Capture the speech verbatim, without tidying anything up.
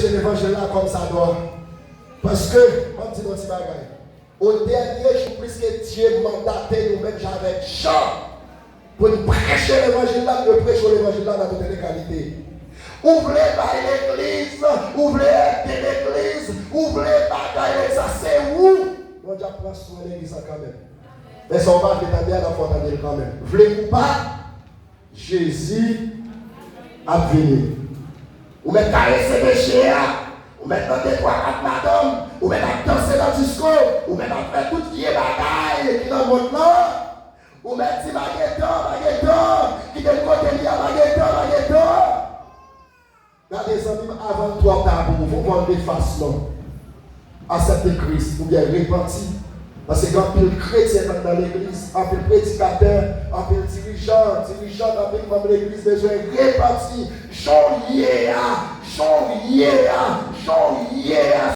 preche levanjil la kòmsadwa. Paske, m ap di nou yon ti bagay. O dènye jou, pliske Dye mandate nou menm jan avèk Jan pou n preche levanjil la, n dwe preche levanjil la nan tout entegralite. Ou vle bay legliz, ou vle ede legliz, ou vle bagay legliz, sa se ou. Bondye ap pran swen legliz la kanmenm. Men sa w pa vle tande a, l ap fè w tande l kanmenm. Vle ou pa, Jezi ap vini. Ou mèt karese peche a. Ou mèt nan de twa kat madanm. Ou mèt ap danse nan disko. Ou mèt ap fè tout vye bagay ki nan mond lan. Ou mèt di pa gen tan, pa gen tan. Kite l kote li a, pa gen tan, pa gen tan. Gade zanmi m, avan l twò ta pou ou, fò w vòlve fas non. Aksepte Kris oubyen repanti. Paske gen anpil kretyen k ap nan legliz, anpil predikatè, anpil dirijan, dirijant, anpil manm legliz bezwen repanti. Jan w ye a, jan w ye a, jan w